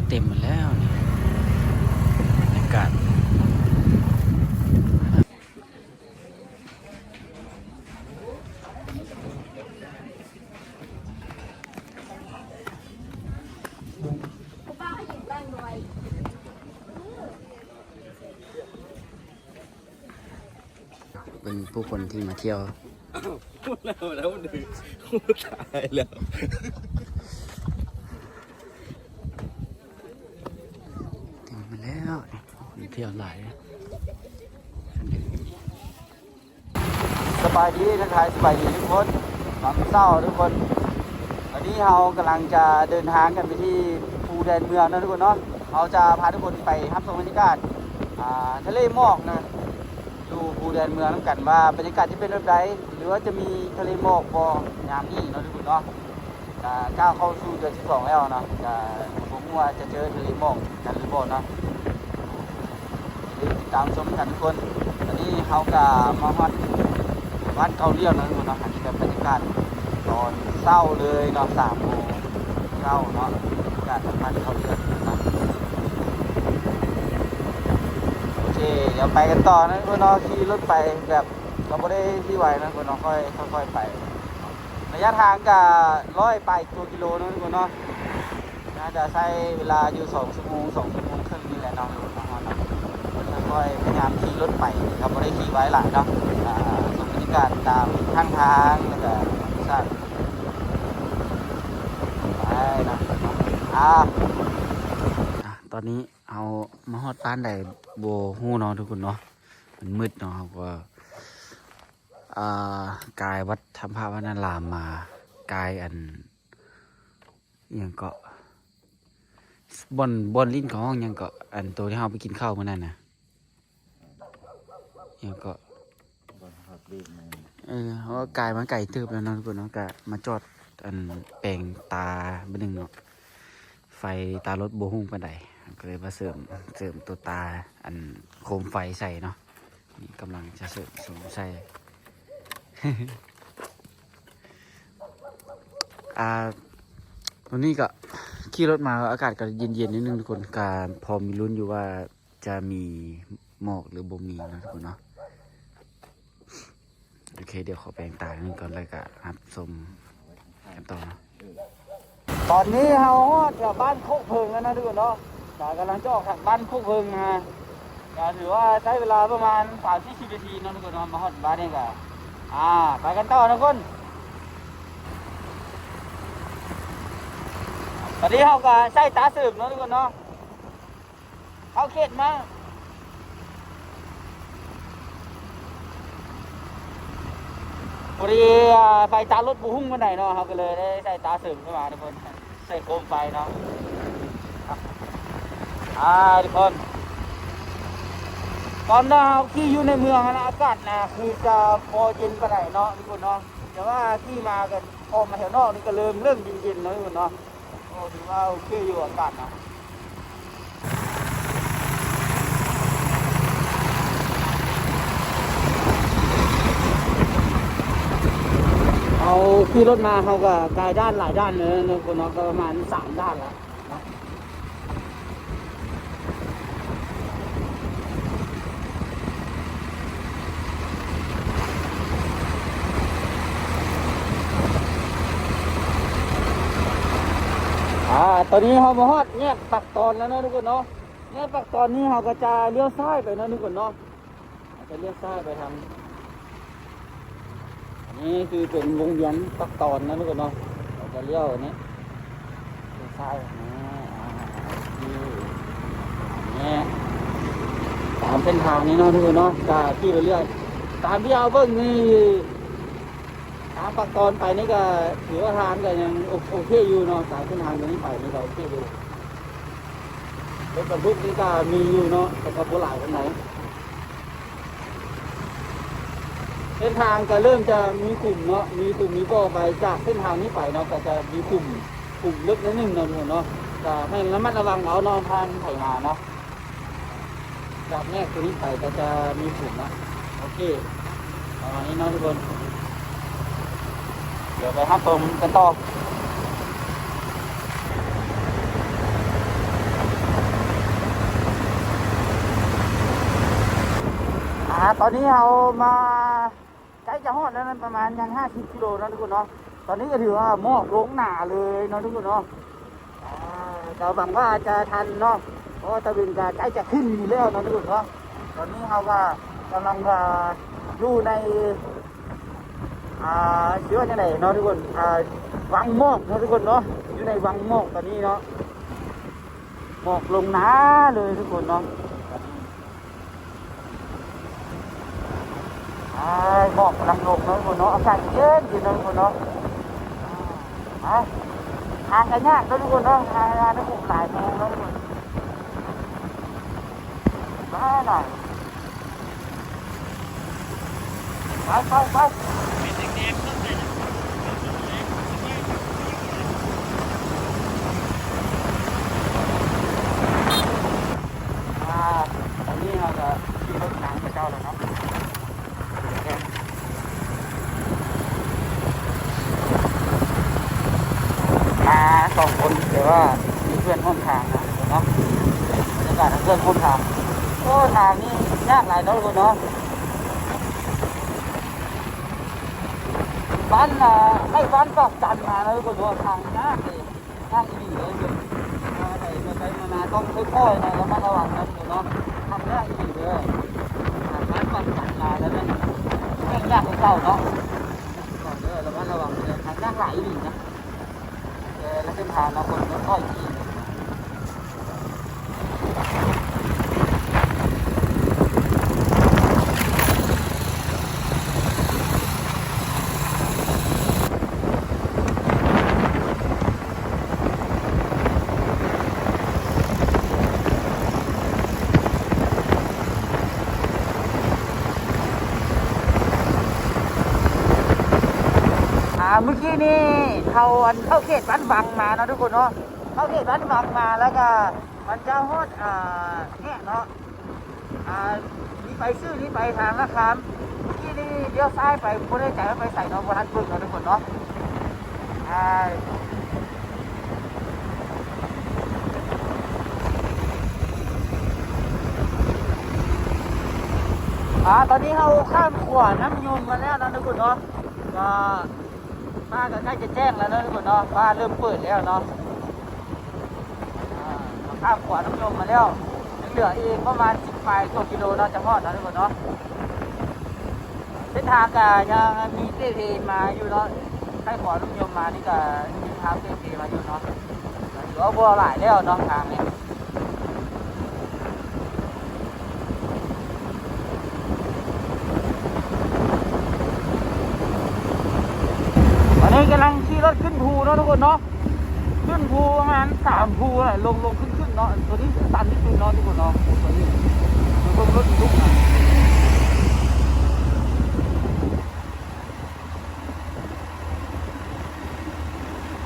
ເຕັມໝົດແລ້ວນີ້ ບັນຍາກາດ. ເປັນຜູ້ຄົນທີ່ມາທ່ຽວ. ແລ້ວ ແລ້ວ ໂອ້ ຕາຍແລ້ວ ເຕັມມາແລ້ວ ຄົນທ່ຽວຫຼາຍ. ສະບາຍດີ ທັກທາຍສະບາຍດີທຸກຄົນ ຕອນເຊົ້າທຸກຄົນ. ຕອນນີ້ເຮົາກຳລັງຈະເດີນທາງກັນໄປທີ່ພູແດນເມືອງເນາະທຸກຄົນເນາະ. ເຮົາຈະພາທຸກຄົນໄປຮັບຊົມບັນຍາກາດ ອ່າ ທະເລໝອກນະ ຢູ່ພູແດນເມືອງນຳກັນ ວ່າບັນຍາກາດຈະເປັນແບບໃດ ຫຼືວ່າຈະມີທະເລໝອກບໍ່ຍາມນີ້ເນາະທຸກຄົນເນາະ. ກະກ້າວເຂົ້າສູ່ເດືອນສິບສອງແລ້ວເນາະ ກະບໍ່ຮູ້ວ່າຈະເຈີທະເລໝອກກັນຫຼືບໍ່ເນາະ. ຕິດຕາມຊົມກັນທຸກຄົນ. ຕອນນີ້ເຮົາກະມາຮອດບ້ານເກົ້າລ້ຽວແລ້ວເນາະ. ອັນນີ້ກະບັນຍາກາດຕອນເຊົ້າເລີຍເນາະ ສາມໂມງເຊົ້າເນາະ ບັນຍາກາດທາງບ້ານເກົ້າລ້ຽວເນາະ. ໂອເຄ ດຽວໄປກັນຕໍ່ນະທຸກຄົນເນາະ. ຂີ່ລົດໄປແບບ ກໍບໍ່ໄດ້ທີ່ໄວນະທຸກຄົນເນາະ ຄ່ອຍ ຄ່ອຍໆໄປ. ໄລຍະທາງກະຮ້ອຍປາຍກວ່າກິໂລເນາະທຸກຄົນເນາະ. ໜ້າຈະໃຊ້ເວລາຢູ່ສອງຊົ່ວໂມງ ສອງຊົ່ວໂມງເຄິ່ງນີ້ແຫຼະເນາະ ເນາະ. ຄ່ອຍໆພະຍາຍາມຂີ່ລົດໄປ ກໍບໍ່ໄດ້ຂີ່ໄວຫຼາຍເນາະ. ອ່າ ຊົມບັນຍາກາດຕາມຂ້າງທາງ ແລ້ວກະທຳມະຊາດໄປນະ. ອ່າ ອ່າ ຕອນນີ້ເຮົາມາຮອດບ້ານໃດບໍ່ຮູ້ເນາະທຸກຄົນເນາະ ມັນມືດເນາະ. ເຮົາກໍ ອ່າ ກາຍວັດທຳພະວະນາລາມມາ ກາຍອັນ ອີ່ຫຍັງເກາະ ບ່ອນ ບ່ອນຫຼິ້ນເຂົາຮ້ອງຫຍັງເກາະ ອັນໂຕທີ່ເຮົາໄປກິນເຂົ້າມື້ນັ້ນນະ ອີ່ຫຍັງເກາະ ເອີ ເຮົາກໍກາຍມາໄກເຕີບແລ້ວເນາະທຸກຄົນເນາະ. ກະມາຈອດ ອັນ ແປງຕາບາດໜຶ່ງເນາະ ໄຟຕາລົດບໍ່ຮຸ່ງປານໃດ ກໍເລີຍມາເສີມ ເສີມຕົວຕາ ອັນ ໂຄມໄຟໃສ່ເນາະ. ນີ້ກຳລັງຈະເສີມໂຄມໃສ່. ອ່າ ຕອນນີ້ກໍຂີ່ລົດມາ ອາກາດກໍເຢັນໆ ໜ້ອຍໜຶ່ງທຸກຄົນ ກໍພໍມີລຸ້ນຢູ່ວ່າຈະມີໝອກຫຼືບໍ່ມີເນາະທຸກຄົນເນາະ. ໂອເຄ ດຽວຂໍແປງຕາໜຶ່ງກ່ອນ ແລ້ວກະຮັບຊົມກັນຕໍ່ເນາະ. ຕອນນີ້ເຮົາຮອດແຖວບ້ານໂຄກເຜິ້ງແລ້ວເນາະທຸກຄົນເນາະ. ກະກຳລັງຈະອອກຈາກບ້ານໂຄກເຜິ້ງມາ ກະຖືວ່າໃຊ້ເວລາປະມານສາມສີ່ສິບນາທີເນາະທຸກຄົນເນາະ. ມາຮອດບ້ານນີ້ກະ ອ່າ ໄປກັນຕໍ່ທຸກຄົນ. ຕອນນີ້ເຮົາກະໃສ່ຕາເສີມເນາະທຸກຄົນເນາະ. ເຂົ້າເຂດມາ ພໍດີ ອ່າ ໄຟຕາລົດບໍ່ຮຸ່ງປານໃດເນາະ ເຮົາກໍເລີຍໄດ້ໃສ່ຕາເສີມເຂົ້າມາທຸກຄົນ ໃສ່ໂຄມໄຟເນາະ. ອ່າ ທຸກຄົນ ຕອນເຮົາຂີ່ຢູ່ໃນເມືອງຫັ້ນນະ ອາກາດນະ ຄືຈະບໍ່ເຢັນປານໃດເນາະທຸກຄົນເນາະ ແຕ່ວ່າຂີ່ມາກໍອອກມາແຖວນອກນີ້ກໍເລີ່ມ ເລີ່ມເຢັນໆ ເນາະທຸກຄົນເນາະ. ໂອ້ ຖືວ່າໂອເຄຢູ່ ອາກາດນະ. ເຮົາຂີ່ລົດມາ ເຮົາກໍກາຍດ່ານຫຼາຍດ່ານເລີຍເນາະ ເນາະ ກໍປະມານສາມດ່ານລະເນາະ. ອ່າ ຕອນນີ້ເຮົາມາຮອດແຍກປາກຕອນແລ້ວເນາະທຸກຄົນເນາະ. ແຍກປາກຕອນນີ້ເຮົາກໍຈະລ້ຽວຊ້າຍໄປເນາະທຸກຄົນເນາະ. ເຮົາຈະລ້ຽວຊ້າຍໄປທາງ ອັນນີ້ຄືເປັນວົງວຽນປາກຕອນເນາະທຸກຄົນເນາະ. ເຮົາຈະລ້ຽວນີ້ ລ້ຽວຊ້າຍນີ້ ອ່າ ນີ້ ຕາມເສັ້ນທາງນີ້ເນາະທຸກຄົນເນາະ. ກະຂີ່ໄປເລື້ອຍ ຕາມທີ່ເຮົາເບິ່ງນີ້ ທາງປາກຕອນໄປນີ້ກໍຖືວ່າທາງກໍຍັງໂອ ໂອເຄຢູ່ເນາະ. ຕາມເສັ້ນທາງຕົວນີ້ໄປນີ້ກໍໂອເຄຢູ່ ລົດບັນທຸກນີ້ກໍມີຢູ່ເນາະ ແຕ່ກໍບໍ່ຫຼາຍປານໃດ. ເສັ້ນທາງກໍເລີ່ມຈະມີຂຸມເນາະ ມີຂຸມມີບໍ່ໄປ. ຈາກເສັ້ນທາງນີ້ໄປເນາະ ກໍຈະມີຂຸມ ຂຸມເລິກໜ້ອຍໜຶ່ງເນາະທຸກຄົນເນາະ. ກໍໃຫ້ລະມັດລະວັງເອົາເນາະ ທ່ານໃຜມາເນາະ. ຈາກແຍກຕົວນີ້ໄປກໍຈະມີຂຸມເນາະ. ໂອເຄ ປະມານນີ້ເນາະທຸກຄົນ ດຽວໄປຮັບຊົມກັນຕໍ່. ຕອນນີ້ເຮົາມາໃກ້ຈະຮອດແລ້ວນະ ປະມານຍັງຫ້າສິບກິໂລເນາະທຸກຄົນເນາະ. ຕອນນີ້ກໍຖືວ່າໝອກລົງໜາເລີຍເນາະທຸກຄົນເນາະ. ອ່າ ກໍຫວັງວ່າຈະທັນເນາະ ເພາະວ່າຕາເວັນກໍໃກ້ຈະຂຶ້ນຢູ່ແລ້ວເນາະທຸກຄົນເນາະ. ຕອນນີ້ເຮົາກໍກຳລັງ ອ່າ ຢູ່ໃນ ອ່າ ຊິວ່າຈັ່ງໃດເນາະທຸກຄົນ ອ່າ ວັງໝອກເນາະທຸກຄົນເນາະ. ຢູ່ໃນວັງໝອກຕອນນີ້ເນາະ ໝອກລົງໜາເລີຍທຸກຄົນເນາະ. ອ້າຍ ໝອກກຳລັງລົງເນາະທຸກຄົນເນາະ. ອາກາດເຢັນໆເນາະທຸກຄົນເນາະ. ຫາ ຫາທາງກໍຍາກເນາະທຸກຄົນເນາະ. ຫາ ຫາໃນໝອກຫຼາຍໂມງເນາະທຸກຄົນ. ຫຼາຍ ຫຼາຍ. ໄປ ໄປ ໄປ. ອ່າ ຕອນນີ້ເຮົາກໍຂີ່ລົດຕາມເຂົາເຈົ້າແລ້ວເນາະ. ມາສອງຄົນ ແຕ່ວ່າມີເພື່ອນຮ່ວມທາງນະເນາະ. ບັນຍາກາດເພື່ອນຮ່ວມທາງ. ໂອ້ ທາງນີ້ຍາກຫຼາຍເນາະທຸກຄົນເນາະ. ບ້ານ ອ່າ ໃກ້ບ້ານປາກຈັນມາເນາະທຸກຄົນເນາະ. ທາງຍາກເດ ຍາກອີ່ຫຼີເລີຍ. ມາໃດມາໃດມານາຕ້ອງຄ່ອຍໆນະ ລະມັດລະວັງນະທຸກຄົນເນາະ. ທາງຍາກອີ່ຫຼີເດີ. ບ້ານປາກຈັນມາແລ້ວນະ ແມ່ນຍາກກວ່າເກົ່າເນາະ. ລະມັດລະວັງເດີ ທາງຍາກຫຼາຍອີ່ຫຼີນະ. ແຕ່ລະເສັ້ນທາງເນາະ ຄົນກໍຄ່ອຍຂີ່. ອ່າ ມື້ກີ້ນີ້ເຮົາ ອັນ ເຂົ້າເຂດບ້ານວັງມາເນາະທຸກຄົນເນາະ. ເຂົ້າເຂດບ້ານວັງມາ ແລ້ວກະມັນຈະຮອດ ອ່າ ແຫະເນາະ. ອ່າ ນີ້ໄປຊື່ ນີ້ໄປທາງນະຄາມ. ມື້ກີ້ນີ້ລ້ຽວຊ້າຍໄປ ບໍ່ແນ່ໃຈວ່າໄປໃສເນາະ ບໍ່ທັນເບິ່ງເນາະທຸກຄົນເນາະ. ອ່າ ອ່າ ຕອນນີ້ເຮົາຂ້າມຂົວນ້ຳຍົມມາແລ້ວເນາະທຸກຄົນເນາະ. ກໍ ຟ້າກໍໃກ້ຈະແຈ້ງແລ້ວເນາະທຸກຄົນເນາະ ຟ້າເລີ່ມເປີດແລ້ວເນາະ. ອ່າ ຂ້າມຂົວນ້ຳຍົມມາແລ້ວ ຍັງເຫຼືອອີກປະມານສິບປາຍກວ່າກິໂລເນາະ ຈະຮອດເນາະທຸກຄົນເນາະ. ເສັ້ນທາງກໍຍັງມີເປ່ເພມາຢູ່ເນາະ ໃກ້ຂົວນ້ຳຍົມມານີ້ກໍມີທາງເປ່ເພມາຢູ່ເນາະ ກໍຖືວ່າບໍ່ຫຼາຍແລ້ວເນາະ ທາງນີ້. ຕອນນີ້ກຳລັງຂີ່ລົດຂຶ້ນພູເນາະທຸກຄົນເນາະ. ຂຶ້ນພູປະມານສາມພູແຫຼະ ລົງ ລົງຂຶ້ນໆເນາະ. ຕົວນີ້ຊັນທີ່ສຸດເນາະທຸກຄົນເນາະ. ຕົວນີ້ ເບິ່ງລົດບັນທຸກນະ.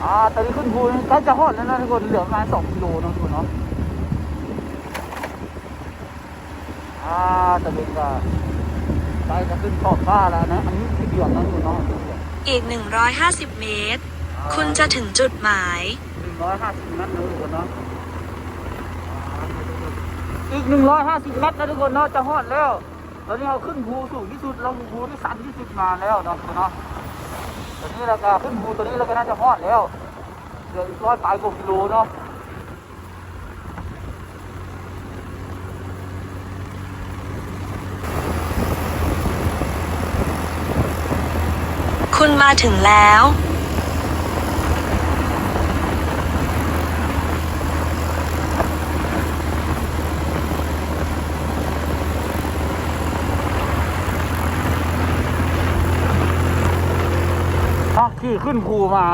ອ່າ ຕອນນີ້ຂຶ້ນພູໃກ້ຈະຮອດແລ້ວນະທຸກຄົນ ເຫຼືອປະມານສອງກິໂລເນາະທຸກຄົນເນາະ. ອ່າ ຕາເວັນກໍໃກ້ຈະຂຶ້ນຂອບຟ້າແລ້ວນະ. ອັນນີ້ຄືດຽວເນາະທຸກຄົນເນາະ. ອີກໜຶ່ງຮ້ອຍຫ້າສິບເມດ ອ່າ ຄຸນຈະເຖິງຈຸດໝາຍ. ໜຶ່ງຮ້ອຍຫ້າສິບແມັດເນາະທຸກຄົນເນາະ. ອີກໜຶ່ງຮ້ອຍຫ້າສິບແມັດນະທຸກຄົນເນາະ ຈະຮອດແລ້ວ. ຕອນນີ້ເຮົາຂຶ້ນພູສູງທີ່ສຸດ ແລ້ວພູທີ່ຊັນທີ່ສຸດມາແລ້ວເນາະທຸກຄົນເນາະ. ຕອນນີ້ລະກະຂຶ້ນພູຕົວນີ້ລະກະໜ້າຈະຮອດແລ້ວ ເຫຼືອອີກຮ້ອຍປາຍກວ່າກິໂລເນາະ. ຄຸນມາເຖິງແລ້ວ. ເນາະ ຂີ່ຂຶ້ນພູມາ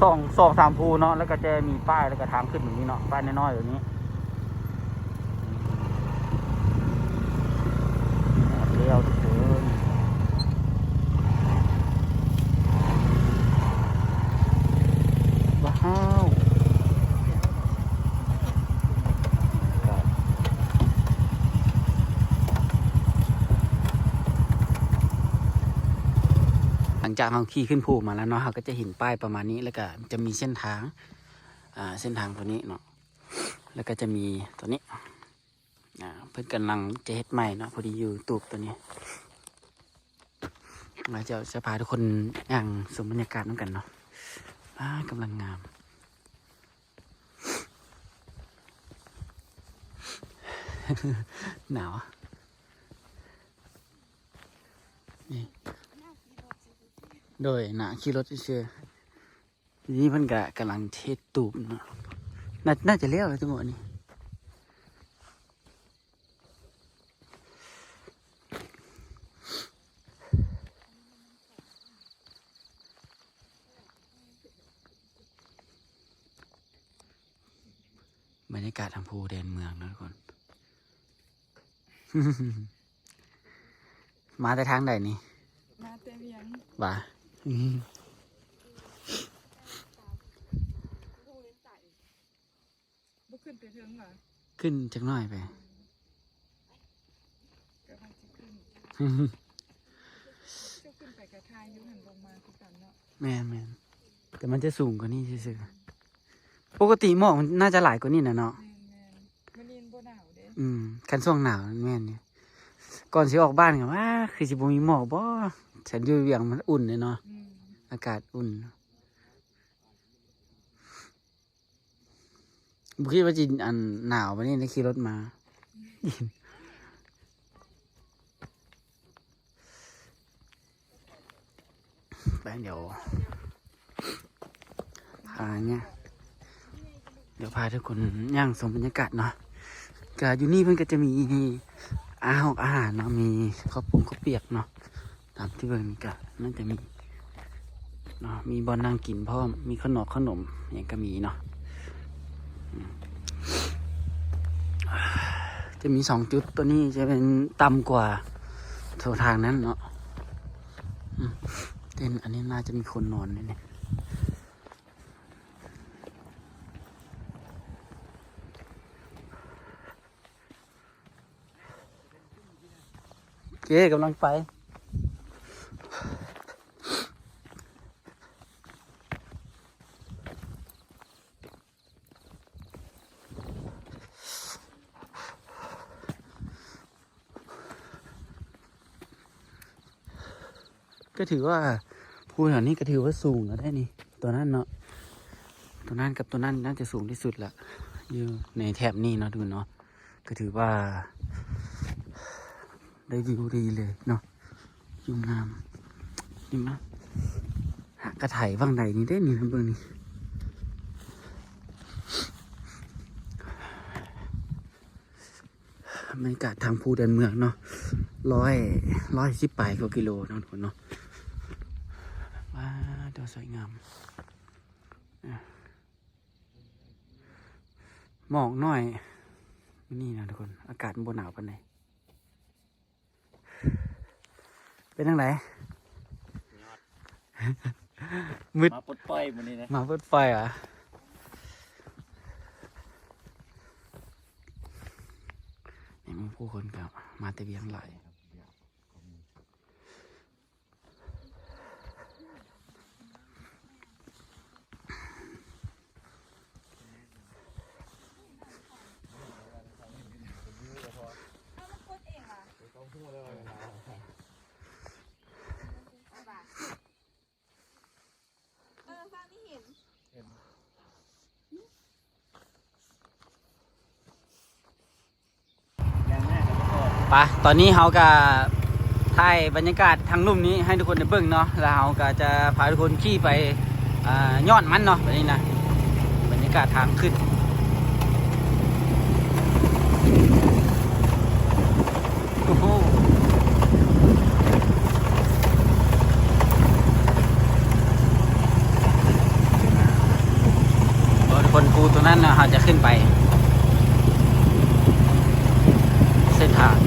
ສອງ ສອງສາມພູເນາະ ແລ້ວກໍຈະມີປ້າຍ ແລ້ວກໍທາງຂຶ້ນແບບນີ້ເນາະ ປ້າຍນ້ອຍໆແບບນີ້. ຮອດແລ້ວທຸກຄົນ ວ້າວ. ຫຼັງຈາກເຮົາຂີ່ຂຶ້ນພູມາແລ້ວເນາະ ເຮົາກໍຈະເຫັນປ້າຍປະມານນີ້ ແລ້ວກໍຈະມີເສັ້ນທາງ ອ່າ ເສັ້ນທາງຕົວນີ້ເນາະ ແລ້ວກໍຈະມີຕົວນີ້ ອ່າ ເພິ່ນກຳລັງຈະເຮັດໃໝ່ເນາະ ພໍດີຢູ່ຕູບຕົວນີ້ ແລ້ວຈະ ຈະພາທຸກຄົນຍ່າງຊົມບັນຍາກາດນຳກັນເນາະ. ອ້າ ກຳລັງງາມ ໜາວ ນີ້ ໂດຍ ໜ້າຂີ່ລົດຊື່ໆ. ທີນີ້ເພິ່ນກະກຳລັງເທຕູບເນາະ ໜ້າ ໜ້າຈະແລ້ວແລ້ວຈັງຫວະນີ້. ບັນຍາກາດທາງພູແດນເມືອງເນາະທຸກຄົນ. ມາແຕ່ທາງໃດນີ້? ມາແຕ່ວຽງ. ຫວາ? ອືມ ບໍ່ຂຶ້ນໄປເທິງຫວາ? ຂຶ້ນຈັກໜ້ອຍໄປ. ກະວ່າຊິຂຶ້ນ ເຈົ້າຂຶ້ນໄປກະຖ່າຍຢູ່ຫັ້ນ ລົງມາຄືກັນເນາະ. ແມ່ນໆ ແຕ່ມັນຈະສູງກວ່ານີ້ຊື່ໆ. ປົກກະຕິໝອກມັນໜ້າຈະຫຼາຍກວ່ານີ້ນະເນາະ. ແມ່ນໆ ມື້ນີ້ມັນບໍ່ໜາວເດ້. ອືມ ຄັນຊ່ວງໜາວແມ່ນຢູ່. ກ່ອນຊິອອກບ້ານກະວ່າ ຄືຊິບໍ່ມີໝອກບໍ ຄັນຢູ່ວຽງມັນອຸ່ນເດ້ເນາະ. ອືມ ອາກາດອຸ່ນ. ບໍ່ຄິດວ່າຊິ ອັນ ໜາວປານນີ້ ໄດ້ຂີ່ລົດມາ. ໄປ ດຽວພາຍ່າງ ດຽວພາທຸກຄົນຍ່າງຊົມບັນຍາກາດເນາະ. ກະຢູ່ນີ້ເພິ່ນກະຈະມີ ອາ ອາຫານເນາະ ມີເຂົ້າປຸ້ງເຂົ້າປຽກເນາະ. ຕາມທີ່ເບິ່ງນີ້ກະໜ້າຈະມີເນາະ ມີບ່ອນນັ່ງກິນພ້ອມ ມີເຂົ້າໜອກເຂົ້າໜົມຫຍັງກະມີເນາະ. ອືມ ຈະມີສອງຈຸດ ໂຕນີ້ຈະເປັນຕ່ຳກວ່າໂຖທາງນັ້ນເນາະ. ອືມ ເຕັນອັນນີ້ໜ້າຈະມີຄົນນອນຢູ່ນີ້. ໂອເຄ ກຳລັງໄປ. ກະຖືວ່າ ພູແຖວນີ້ກະຖືວ່າສູງແລ້ວເດ້ນີ້. ຕົວນັ້ນເນາະ ຕົວນັ້ນກັບຕົວນັ້ນໜ້າຈະສູງທີ່ສຸດລະ ຢູ່ໃນແຖບນີ້ເນາະທຸກຄົນເນາະ. ກະຖືວ່າໄດ້ວິວດີເລີຍເນາະ ວິວງາມ. ນີ້ມາຫາກະໄຖຫວ່າງໃດນີ້ເດ້ນີ້ ເບິ່ງນີ້. ບັນຍາກາດທາງພູແດນເມືອງເນາະ ຮ້ອຍ ຮ້ອຍສິບປາຍກວ່າກິໂລເນາະທຸກຄົນເນາະ. ວ້າ ແຕ່ວ່າສວຍງາມ ໝອກໜ້ອຍມື້ນີ້ນະທຸກຄົນ ອາກາດບໍ່ໜາວປານໃດ. ເປັນຈັ່ງໃດ? ຍອດ ມຶດ ມາປົດປ່ອຍມື້ນີ້ນະ ມາປົດປ່ອຍຫວາ? ນີ້ໝູ່ຜູ້ຄົນກະມາແຕ່ວຽງຫຼາຍ. ໄປ ຕອນນີ້ເຮົາກະຖ່າຍບັນຍາກາດທາງລຸ່ມນີ້ໃຫ້ທຸກຄົນໄດ້ເບິ່ງເນາະ ແລ້ວເຮົາກະຈະພາທຸກຄົນຂີ່ໄປ ອ່າ ຍ້ອນມັນເນາະ ບາດນີ້ນະ ບັນຍາກາດທາງຂຶ້ນ. ໂອ້ໂຫ ທຸກຄົນ ພູຕົວນັ້ນເນາະ ເຮົາຈະຂຶ້ນໄປເສັ້ນທາງ.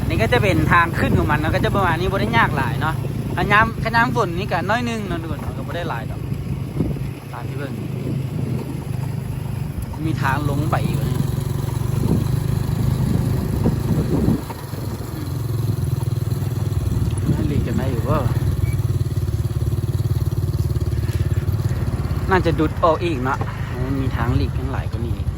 ອັນນີ້ກະຈະເປັນທາງຂຶ້ນຂອງມັນເນາະ ກະຈະປະມານນີ້ ບໍ່ໄດ້ຍາກຫຼາຍເນາະ. ຄັນຍາມ ຄັນຍາມຝົນນີ້ກະໜ້ອຍໜຶ່ງເນາະທຸກຄົນ ກະບໍ່ໄດ້ຫຼາຍດອກ ຕາມທີ່ເບິ່ງ. ມີທາງລົງໄປອີກ ນີ້ ນີ້ น่าจะดุดออกอีกเนาะ มันมีทางหลีกยังหลายกว่านี้อีก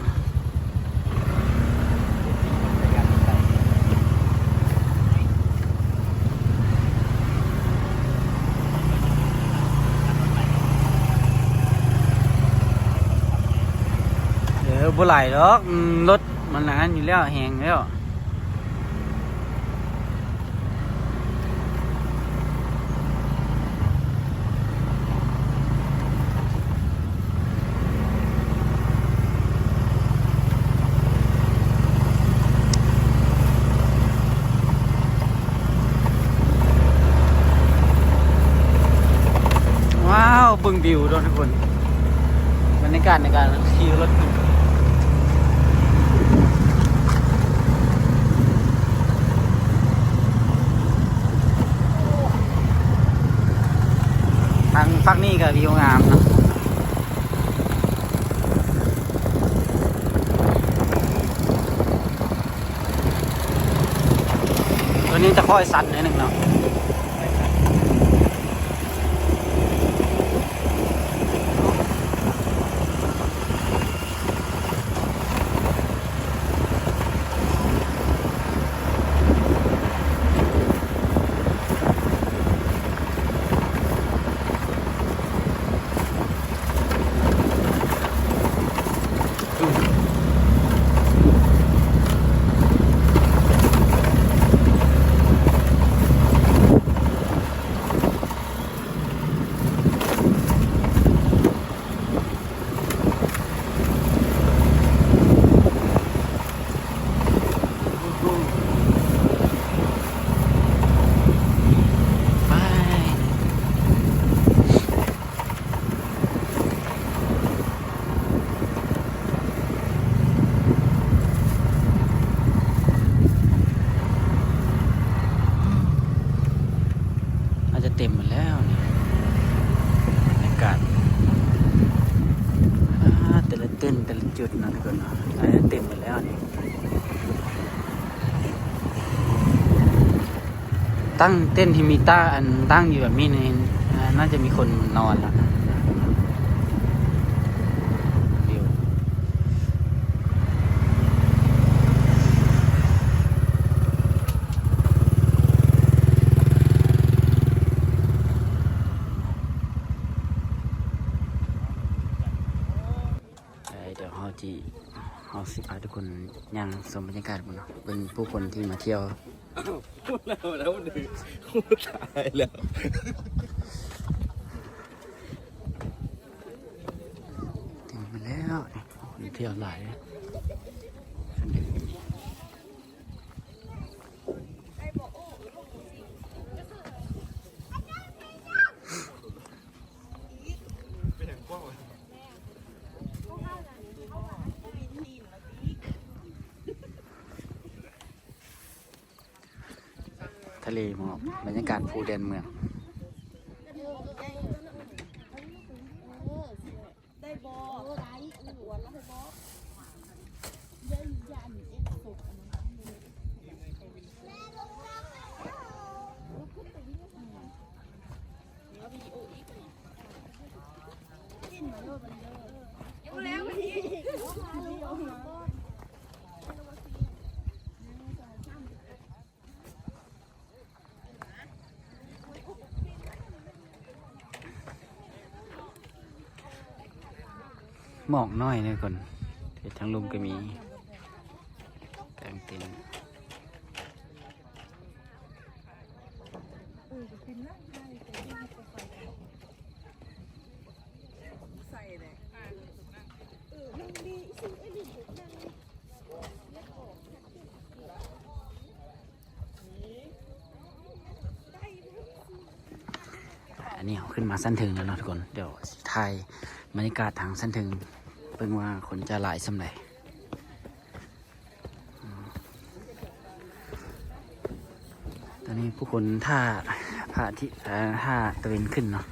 เออ บ่หลายดอก อืม รถมันอันนั้นอยู่แล้ว แฮงแล้ว ว้าว เบิ่งวิวเด้อทุกคน บรรยากาศในการขี่รถขึ้น ทางฝั่งนี้ก็วิวงามเนาะ ตัวนี้จะค่อยสั่นนิดนึงเนาะ อาจจะเต็มหมดแล้วนี่ บรรยากาศ อ่า แต่ละเต็นท์แต่ละจุดนะทุกคนเนาะ อาจจะเต็มหมดแล้วนี่ ตั้งเต็นท์ที่มีตา อันตั้งอยู่แบบนี้นี่ อ่า น่าจะมีคนนอนแล้วนะ วิว เดี๋ยวเฮาจิ เฮาสิพาทุกคนย่างชมบรรยากาศพุ่นเนาะ เป็นผู้คนที่มาเที่ยว แล้ว แล้ว โอ้ ตายแล้ว เต็มไปแล้ว คนเที่ยวหลาย ทะเลหมอก บรรยากาศภูแดนเมือง ได้บ่ ได้ อวดแล้วให้บ่ หมอกน้อยเด้อทุกคน เฮ็ดทางลุ่มก็มี กางเต็นท์ ใส่เลย อันนี้เฮาขึ้นมาชั้นเทิงแล้วเนาะทุกคน เดี๋ยวสิถ่ายบรรยากาศทางชั้นเทิง เบิ่งว่าคนจะหลายส่ำใด ตอนนี้ผู้คนท่าพระอาทิตย์ เอ่อ ท่าตะเวนขึ้นเนาะ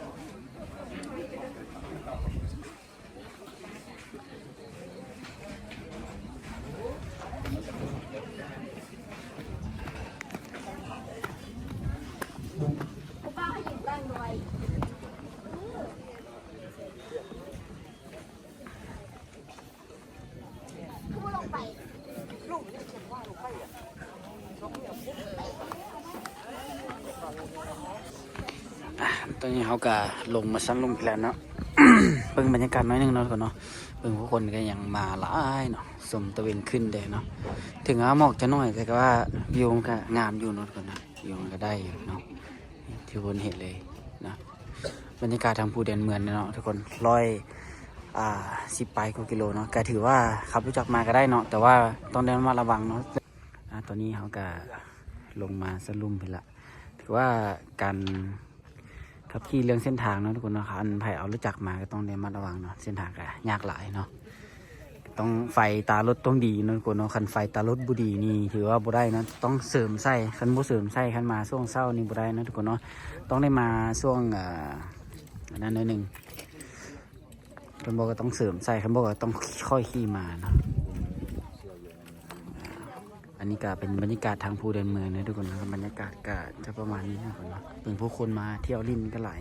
เ ຕອນນີ້ເຮົາກະລົງມາຊັ້ນລຸ່ມອີກແລ້ວເນາະ ເບິ່ງບັນຍາກາດໜ້ອຍໜຶ່ງເນາະ ທຸກຄົນເນາະ. ເບິ່ງຜູ້ຄົນກະຍັງມາຫຼາຍເນາະ ຊົມຕາເວັນຂຶ້ນແດ່ເນາະ. ເຖິງວ່າໝອກຈະໜ້ອຍ ແຕ່ກະວ່າວິວມັນກະງາມຢູ່ເນາະ ທຸກຄົນເນາະ. ວິວມັນກະໄດ້ຢູ່ເນາະ ທີ່ທຸກຄົນເຫັນເລີຍເນາະ. ບັນຍາກາດທາງພູແດນເມືອງເນາະ ທຸກຄົນ ຮ້ອຍ ອ່າ ສິບປາຍກວ່າກິໂລເນາະ. ກະຖືວ່າຂັບລົດຈັກມາກະໄດ້ເນາະ ແຕ່ວ່າຕ້ອງໄດ້ລະມັດລະວັງເນາະ. ອ່າ ຕອນນີ້ເຮົາກະລົງມາຊັ້ນລຸ່ມພີ້ລະ. ຖືວ່າການຂັບຂີ່ເລື່ອງເສັ້ນທາງເນາະ ທຸກຄົນເນາະ ຄັນໃຜເອົາລົດຈັກມາກະຕ້ອງໄດ້ລະມັດລະວັງເນາະ. ເສັ້ນທາງກະຍາກຫຼາຍເນາະ ຕ້ອງໄຟຕາລົດຕ້ອງດີເນາະ ທຸກຄົນເນາະ. ຄັນໄຟຕາລົດບໍ່ດີນີ້ຖືວ່າບໍ່ໄດ້ເນາະ ຕ້ອງເສີມໃສ່. ຄັນບໍ່ເສີມໃສ່ ຄັນມາຊ່ວງເຊົ້ານີ້ບໍ່ໄດ້ເນາະ ທຸກຄົນເນາະ. ຕ້ອງໄດ້ມາຊ່ວງ ອ່າ ອັນນັ້ນໜ້ອຍໜຶ່ງ ຄັນບໍ່ກະຕ້ອງເສີມໃສ່ ຄັນບໍ່ກະຕ້ອງຄ່ອຍຂີ່ມາເນາະ. ອັນນີ້ກະເປັນບັນຍາກາດທາງພູແດນເມືອງເນາະ ທຸກຄົນເນາະ. ບັນຍາກາດກະຈະປະມານນີ້ເນາະ ທຸກຄົນເນາະ. ເບິ່ງຜູ້ຄົນມາທ່ຽວຫຼິ້ນກະຫຼາຍ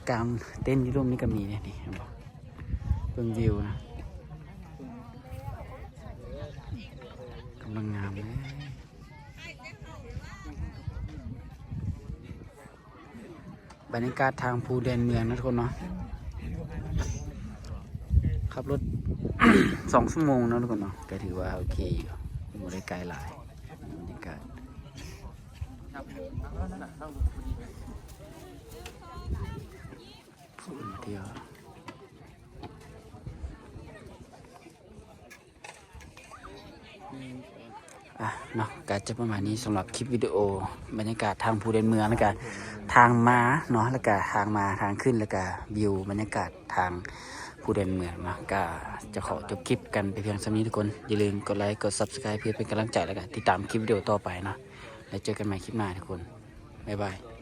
ກາງເຕັນຢູ່ລຸ່ມນີ້ກະມີເດ້ ນີ້ເຫັນບໍ່? ເບິ່ງວິວນະ ກຳລັງງາມເລີຍ. ບັນຍາກາດທາງພູແດນເມືອງເນາະ ທຸກຄົນເນາະ. ຂັບລົດ ສອງຊົ່ວໂມງເນາະ ທຸກຄົນເນາະ ກະຖືວ່າໂອເຄຢູ່ ບໍ່ໄດ້ໄກຫຼາຍ. ບັນຍາກາດທ່ຽວ ອ່ະເນາະ ກະຈະປະມານນີ້ສຳລັບຄລິບວິດີໂອບັນຍາກາດທາງພູແດນເມືອງ ແລ້ວກະທາງມາເນາະ ແລ້ວກະທາງມາ ທາງຂຶ້ນ ແລ້ວກະວິວບັນຍາກາດທາງພູແດນເມືອງເນາະ. ກະຈະຂໍຈົບຄລິບກັນໄປພຽງສ່ຳນີ້ ທຸກຄົນ. ຢ່າລືມກົດໄລ ກົດ Subscribe ເພື່ອເປັນກຳລັງໃຈ ແລ້ວກະຕິດຕາມຄລິບວິດີໂອຕໍ່ໄປເນາະ. ແລ້ວເຈີກັນໃໝ່ຄລິບໜ້າ ທຸກຄົນ. ບາຍບາຍ.